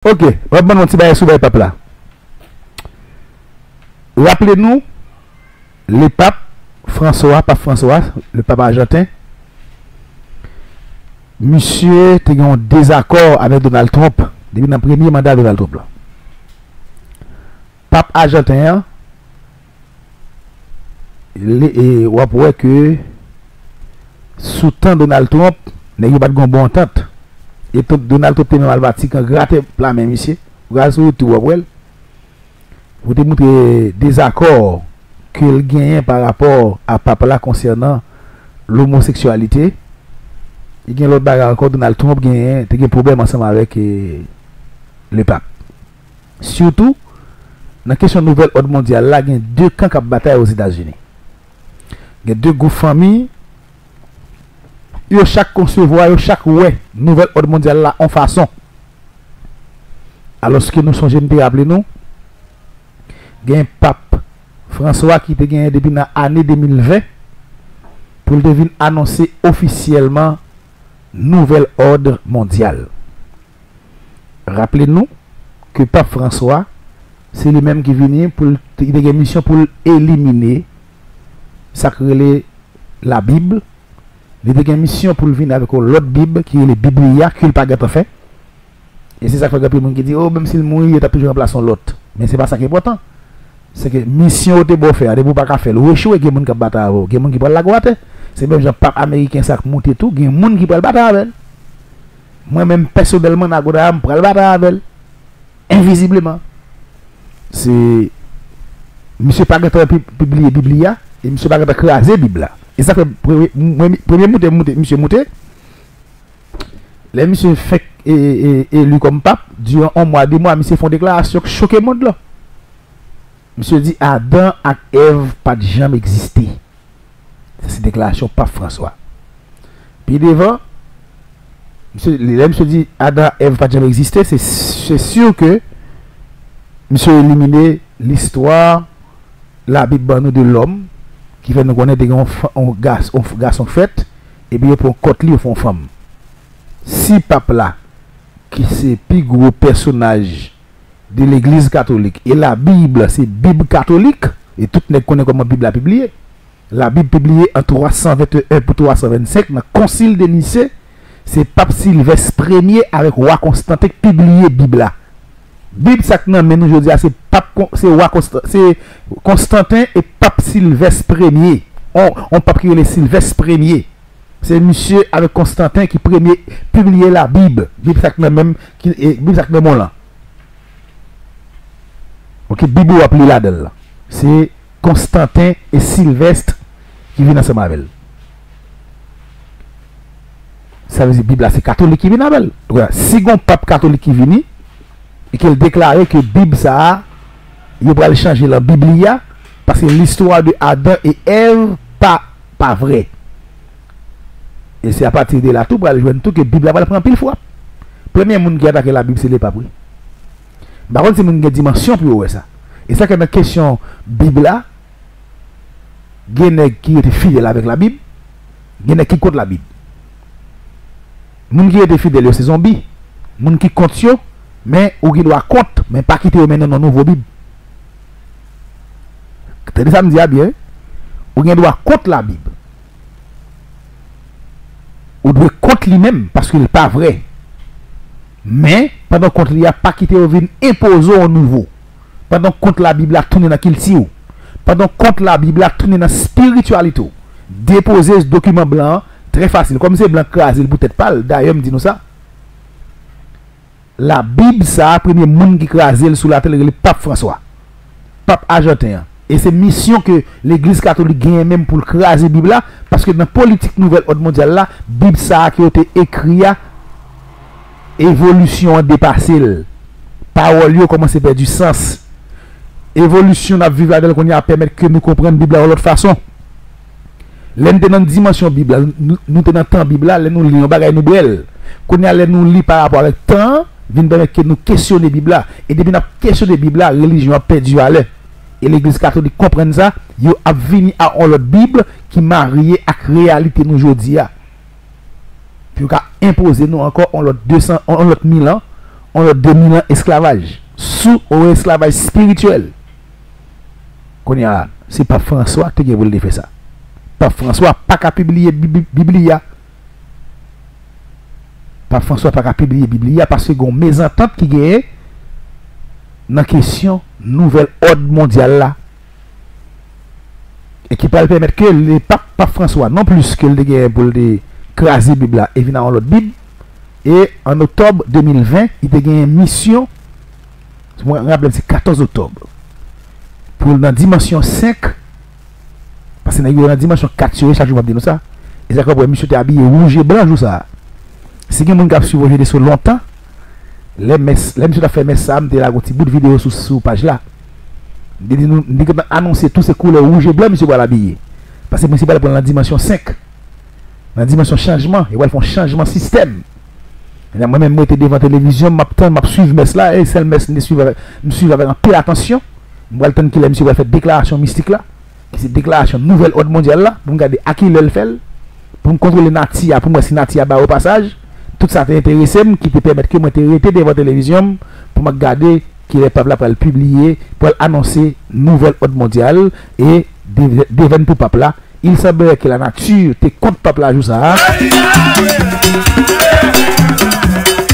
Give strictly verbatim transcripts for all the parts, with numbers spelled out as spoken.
Ok, m ap ban nou yon ti bagay sou bagay pap la. Raple nou, le pap François, pap François, le pap ajanten, misye te gen yon dezakò avèk Donald Trump depi nan premye manda Donald Trump la. Pap ajanten an, li, e, w ap wè ke sou tan Donald Trump, nèg yo pa t gen yon bon antant. E Trump, Donald Trump te menm al Vatikan grate pla men misye. Ou al sou YouTube, w ap wè l. Pou te montre dezakò ke l genyen pa rapò a pap la konsènan lomoseksyalite. E gen lòt bagay ankò, Donald Trump genyen, te gen pwoblèm ansanm avèk, e, le pap. Sitou, nan kesyon nouvèl òd mondyal la, gen de kan k ap batay Ozetazini. Gen de gwoup fanmi, yo chak konsevwa, yo chak wè nouvèl òd mondyal la yon fason. Alòske nou sonje m te raple nou, gen pap François ki te genyen depi nan ane de mil ven pou l te vin anonse ofisyèlman nouvèl òd mondyal. Raple nou ke pap François, se li menm ki vini pou l, li te gen misyon pou l elimine sa k rele Labib. Li te gen misyon pou l vini avèk yon lòt Bib ki rele Biblia, ke l pa gentan fè. E se sa k fè gen anpil moun ki di, o, menm si l mouri, yo t ap toujou ranplase yon lòt. Men se pa sa k enpòtan. Se ke misyon yo te ba w fè a, depi w pa ka fè l, ou echwe, gen moun k ap batay avè w, gen moun ki pral lage w atè. Se menm jan pap ameriken sa k moute tou, gen moun ki pral batay avè l. Mwen menm, pèsonèlman, nan agonda a, m pral batay avè l. Envizibleman. Se, misye pa gentan pi-, pibliye Biblia, e misye pa gentan kraze Bib la. E sa fè premye, mwen, premye moute, moute, misye moute, lè misye fèk e, e, eli kòm pap, diran yon mwa, de mwa, misye fè yon deklarasyon k choke mond lan. Misye di Adan ak Èv pa t janm egziste. Sa se deklarasyon pap François. Pi devan, misye, lè misye di Adan ak Èv pa t janm egziste, se, se si ke misye elimine listwa Labib ban nou de lòm, ki fè nou konnen te gen yon fa-, yon gas-, yon f-, gason k fèt, epi yo pran kòt li, yo fè yon fanm. Si pap la, ki se pi gwo pèsonaj de legliz katolik, e Labib se Bib katolik, e tout nèg konnen kòman Bib la pibliye. Labib pibliye an twa san venteyen pou twa san vennsenk nan Konsil de Nise, se pap Silvès premye avèk wa Konstanten k pibliye Bib la. Bib sa k nan men nou jodi a, se pap Kon-, se wa Konstan-, se Konstanten e pap Silvès premye. On, on pap ki rele Silvès premye. Se misye avèk Konstanten ki premye pibliye Labib. Bib sa k nan men m, ki, e, Bib sa k nan men w lan. Ok, Bib ou ap li ladan l lan. Se Konstanten e Silvès ki vin ansanm avè l. Sa vle di Bib la se katolik ki vin avè l. Donk, si gon pap katolik ki vini, e ke l deklare ke Bib sa a, yo pral chanje l an Biblia, paske listwa de Adan e Èv pa, pa vrè. E se apati de la tou pral jwenn tou ke Bib la pral pran anpil frap. Premye moun ki atake Labib se lepap, wi. M pa konn si moun gen dimansyon pou yo wè sa. E sa ke nan kesyon Bib la, gen nèg ki rete fidèl avèk Labib, gen nèg ki kont Labib. Moun ki rete fidèl yo se zonbi. Moun ki kont yo, men ou gen dwa kont, men pa kite yo mennen w nan nouvo Bib. Tande sa m di a byen, wi. Ou gen dwa kont Labib. Ou dwe kont li menm, paske l pa vrè. Men, pandan w kont li a, pa kite yo vin enpoze w yon nouvo. Pandan w kont Labib la, tounen nan kilti w. Pandan w kont Labib la, tounen nan espirityalite w. Depoze dokiman blan an, trè fasil. Kòm se blan k kraze l pou tèt pa l, dayè m di nou sa. Labib sa a, premye moun ki kraze l sou latè, l rele Pap Franswa. Pap ajanten an. E se misyon ke legliz katolik genyen menm pou l kraze Bib la, paske nan politik nouvèl òd mondyal la, Bib sa a ke yo te ekri a, evolisyon an depase l. Pawòl yo kòmanse pèdi sans. Evolisyon n ap viv ladan l kounye a pèmèt ke nou konprann Bib la yon lòt fason. Lè n te nan dimansyon Bib la, nou, nou te nan tan Bib la, lè nou li yon bagay, nou bwè l. Kounye a, lè nou li pa rapò avèk tan an, vin pèmèt ke nou kesyone Bib la. E depi n ap kesyone Bib la, relijyon ap pèdi valè. E legliz katolik konprann sa, yo ap vini ak yon lòt Bib ki marye ak reyalite nou jodi a. Pou yo ka enpoze nou ankò yon lòt de san, yon lòt mil an, yon lòt de mil an esklavaj, sou yon esklavaj espirityèl. Kounye a, se Pap Franswa te gen pou l te fè sa. Pap Franswa pa ka pibliye Bib-, Biblia. Pap Franswa pa ka pibliye Biblia paske gen yon mezantant ki genyen nan kesyon nouvèl òd mondyal la. E ki pral pèmèt ke le pap, Pap Franswa, non plis ke l te genyen pou l te kraze Bib la e vin a yon lòt Bib, e an oktòb de mil ven, li te genyen misyon, si mwen raple m, se katòz oktòb, pou l nan dimansyon senk, paske nèg yo nan dimansyon kat yo ye, chak jou m ap di nou sa, e sa k fè w wè misye te abiye wouj e blan jou sa a. Si gen moun k ap swiv Roger Desceaux lontan, lè mès, lè misye t ap fè mès sa a, m te lage yon ti bout videyo sou, sou paj la. M te di nou, m te gentan anonse tou se koulè wouj e blan misye pral abiye. Paske misye pral pran nan dimansyon senk. Nan dimansyon chanjman, yo pral fè yon chanjman sistèm. Mwen menm, mwen rete devan televizyon, m ap tann, m ap swiv mès la, e sèl mès m te swiv avèk, m swiv avèk anpil atansyon. M pral tann kilè misye pral fè deklarasyon mistik la, ki se deklarasyon nouvèl òd mondyal la, pou m gade a kilè l fè l, pou m kontwole nati a, pou m wè si nati a ba yo pasaj. Tout sa te enterese m, ki te pèmèt ke mwen te rete devan televizyon m, pou m gade kilè pap la pral pibliye, pral anonse nouvèl òd mondyal, e de-, devèn pou pap la, il semblerait que la nature te kont pap la jou sa a.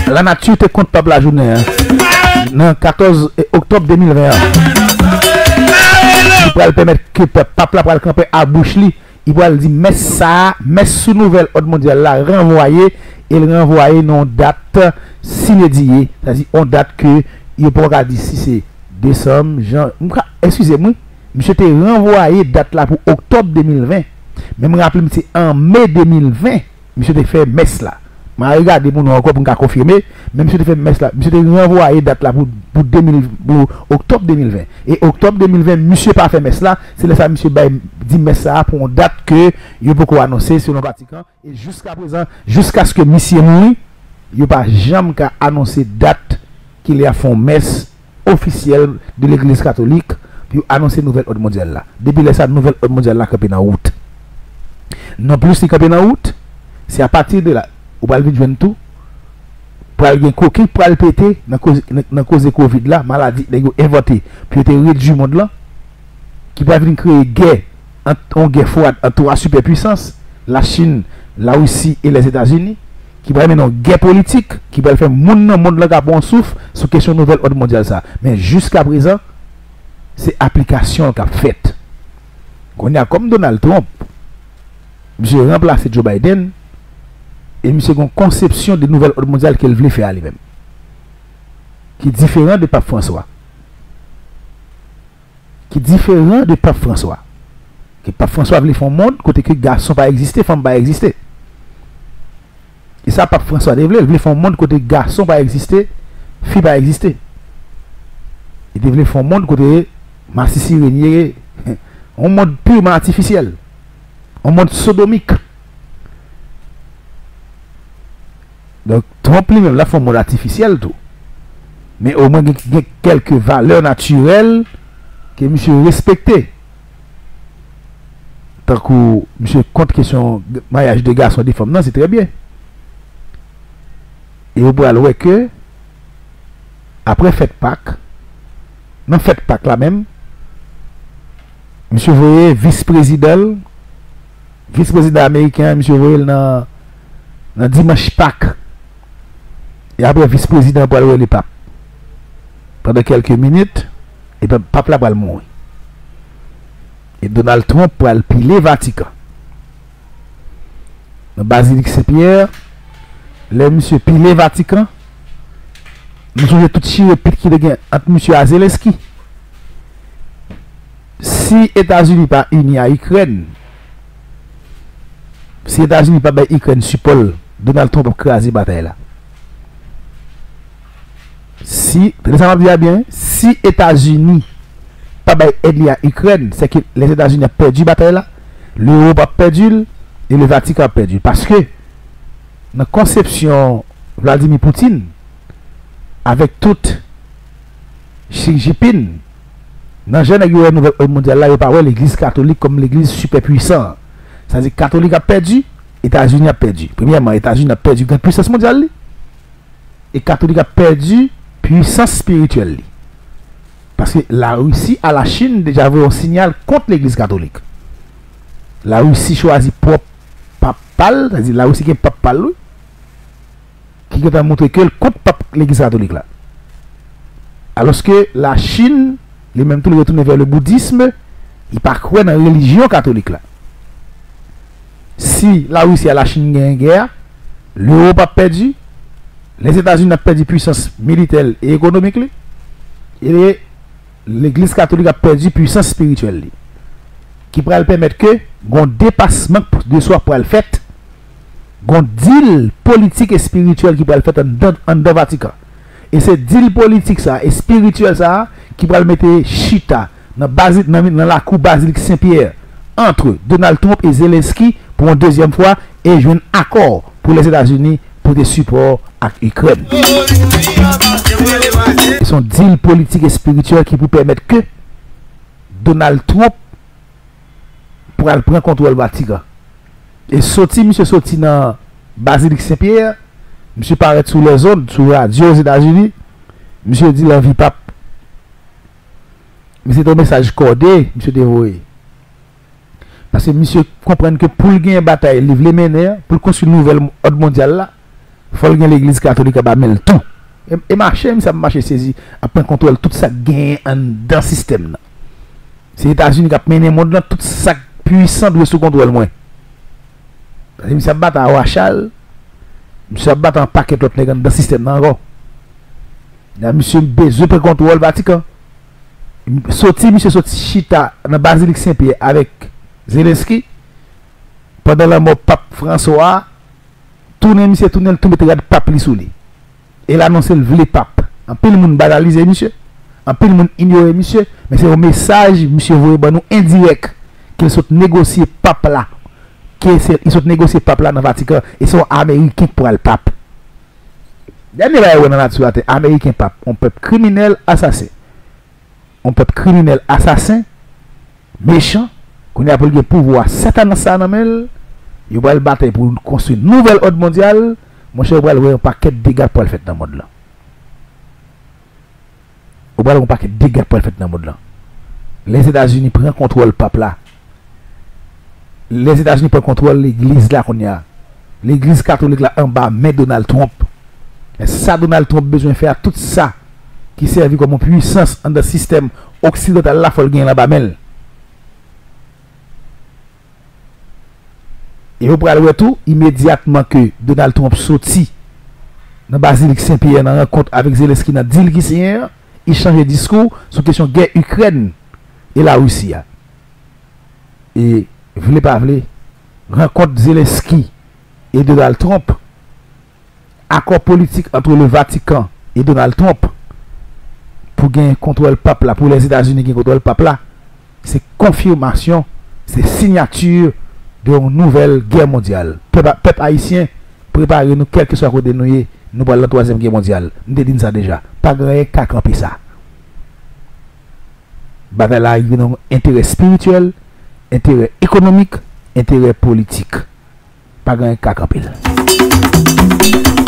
La nature te kont pap la jounen an. Nan katòz oktòb de mil ven an. Ki pral pèmèt ke pap, pap la pral kanpe a bouch li. Li pral di mès sa a, mès sou nouvèl òd mondyal la ranvwaye, e l ranvwaye nan yon dat sinediye. Sa di yon dat ke yo poko ka di si se desanm, jan, m ka, eskize m wi. Misye te ranvwaye dat la pou oktòb de mil ven. Men m raple m se an me de mil ven, misye te fè mès la. M a regade pou nou ankò pou m ka konfime, men misye te fè mès la, misye te ranvwaye dat la pou, pou de mil, pou oktòb de mil ven. E oktòb de mil ven, misye pa fè mès la, se lè sa misye bay, di mès sa a pou yon dat ke yo poko anonse selon Vatikan. E jiskaprezan, jiskaske misye mouri, yo pa janm ka anonse dat ki lè y ap fè yon mès ofisyèl de legliz katolik pou yo anonse nouvèl òd mondyal la. Depi lè sa, nouvèl òd mondyal la kanpe nan wout. Non plis li kanpe nan wout, se apati de la, ou pral vin jwenn tou, pral gen koken k pral pete nan koze, nan, nan koze kovid la, maladi nèg yo envante pou yo te redui mond lan, ki pral vin kreye gè ant, yon gè fwad ant twa sipèpwisans, Lachin, Larisi e Lèzetazini, ki pral mennen yon gè politik, ki pral fè moun nan mond lan ka pran yon souf sou kesyon nouvèl òd mondyal sa. Men jiskaprezan, se aplikasyon l k ap fèt. Kounye a, kòm Donald Trump, misye ranplase Joe Biden, e misye gen yon konsepsyon de nouvèl òd mondyal ke l vle fè a li menm, ki diferan de Pap Franswa. Ki diferan de Pap Franswa. Ke Pap Franswa vle fè yon mond kote ke gason pa egziste, fanm pa egziste. E sa Pap Franswa te vle, l vle fè yon mond kote gason pa egziste, fi pa egziste. Li te vle fè yon mond kote masisi renye, yon mond pirman atifisyèl, yon mond sodomik. Donk, Trump li menm, l ap fè yon mond atifisyèl tou. Men omwen gen, gen kèlke valè natirèl ke misye respekte. Tankou misye kont kesyon g-, maryaj de gason e de fanm nan, se trè byen. E ou pral wè ke, apre fèt Pak, nan fèt Pak la menm, misye voye vis prezidan l, vis prezidan ameriken an, misye voye l nan, nan dimanch Pak. E apre vis prezidan an pral rele pap pandan kèlke minit, e pap, pap la pral mouri. E Donald Trump pral pile Vatikan. Nan Bazilik Sen Pyè, lè misye pile Vatikan, nou sonje tout chirepit ki te gen ant misye a Zelensky. Si Etazini pa ini a Ikrèn, si Etazini pa bay Ikrèn sipò l, Donald Trump ap kraze batay la. Si, tande sa m ap di a byen, si Etazini pa bay èd li a Ikrèn, sèke Lèzetazini ap pèdi batay la, Lewòp ap pèdi l, e le Vatikan ap pèdi l. Paske, nan konsepsyon Vladimir Putin, avèk tout Xi Jinping, nan jan nèg yo wè nouvèl òd mondyal la, yo pa wè legliz katolik kòm legliz sipè pwisan an. Sa di katolik ap pèdi, Etazini ap pèdi. Premyèman, Etazini ap pèdi grand pwisans mondyal li. e katolik ap pèdi pwisans espirityèl li. Paske Larisi a Lachin deja voye yon sinyal kont legliz katolik. Larisi chwazi pwòp pap pa l, sa di Larisi gen pap pa l, wi, ki gentan montre ke l kont pap legliz katolik la. Alòske Lachin, li menm tou, li retounen vè le boudism, li pa kwè nan relijyon katolik la. Si Larisi a Lachin genyen gè a, Lewòp ap pèdi, Lèzetazini ap pèdi pwisans militè l e ekonomik li, e legliz katolik ap pèdi pwisans espirityèl li, ki pral pèmèt ke gon depasman de swa pral fèt, gon dil politik espirityèl ki pral fèt anndan, anndan Vatikan. E se dil politik sa, espirityèl sa, ki pral mete chita nan bazi-, nan, nan lakou Bazilik Sen Pyè, ant Donald Trump e Zelensky pou yon dezyèm fwa e jwenn akò pou Lèzetazini pote sipò ak Ikrèn. Se yon dil politik espirityèl ki pou pèmèt ke Donald Trump pral pran kontwòl Vatikan. E soti, misye soti nan Bazilik Sen Pyè, misye parèt sou lèzond, sou radyo Ozetazini, misye di l anvi pap. Men se te yon mesaj kòde misye te voye. Paske misye konprann ke pou l genyen batay li vle mennen an, pou l konstwi nouvèl òd mondyal la, fò l gen legliz katolik anba men l tou. E, e mache, misye ap mache sezi, ap pran kontwòl tout sa k genyen anndan sistèm nan. Se Etazini k ap mennen mond lan, tout sa k pwisan dwe sou kontwòl mwen. Paske misye ap batay a Wa Chal, misye ap batay yon pakèt lòt nèg anndan sistèm nan ankò. La, misye bezwen pran kontwòl Vatikan. Soti, misye soti chita nan Bazilik Sen Pyè avèk Zelensky, pandan lanmò Pap Franswa a, tounen, misye tounen, l tou mete rad pap li sou li. E l anonse l vle pap. Anpil moun banalize misye, anpil moun inyore misye, men se yon mesaj misye voye ban nou endirèk, ke l sot negosye pap la, ke se, li sot negosye pap la nan Vatikan, e se yon Ameriken k pral pap. Dènye bagay ou wè nan nati atè, Ameriken pap, yon pèp kriminèl, asasen. Yon pèp kriminèl, asasen, mechan, kounye a pou l gen pouvwa satanas sa nan men l, yo pral batay pou konstwi nouvèl òd mondyal, monchè, ou pral wè yon pakèt dega k pral fèt nan mond lan. Ou pral wè yon pakèt dega k pral fèt nan mond lan. Lèzetazini pran kontwòl pap la. Lèzetazini pran kontwòl legliz la kounye a. Legliz katolik la anba men Donald Trump. Men sa Donald Trump bezwen fè a, tout sa ki sèvi kòm yon pwisans anndan sistèm oksidantal la, fò l genyen l anba men l. E ou pral wè tou, imedyatman ke Donald Trump soti nan Bazilik Sen Pyè nan rankont avèk Zelensky nan dil ki siyen an, li chanje diskou sou kesyon gè Ikrèn e Larisi a. E vle pa vle, rankont Zelensky e Donald Trump, akò politik ant le Vatican e Donald Trump pou gen kontwòl pap la, pou Lèzetazini gen kontwòl pap la, se konfimasyon, se siyati de yon nouvèl gè mondyal. Pèp, pèp ayisyen, prepare nou, kèlkeswa kote nou ye, nou pral nan twazyèm gè mondyal. M te di n sa deja. Pa gen anyen k ka kanpe sa. Batay la rive nan enterè espirityèl, enterè ekonomik, enterè politik. Pa gen anyen k ka kanpe l.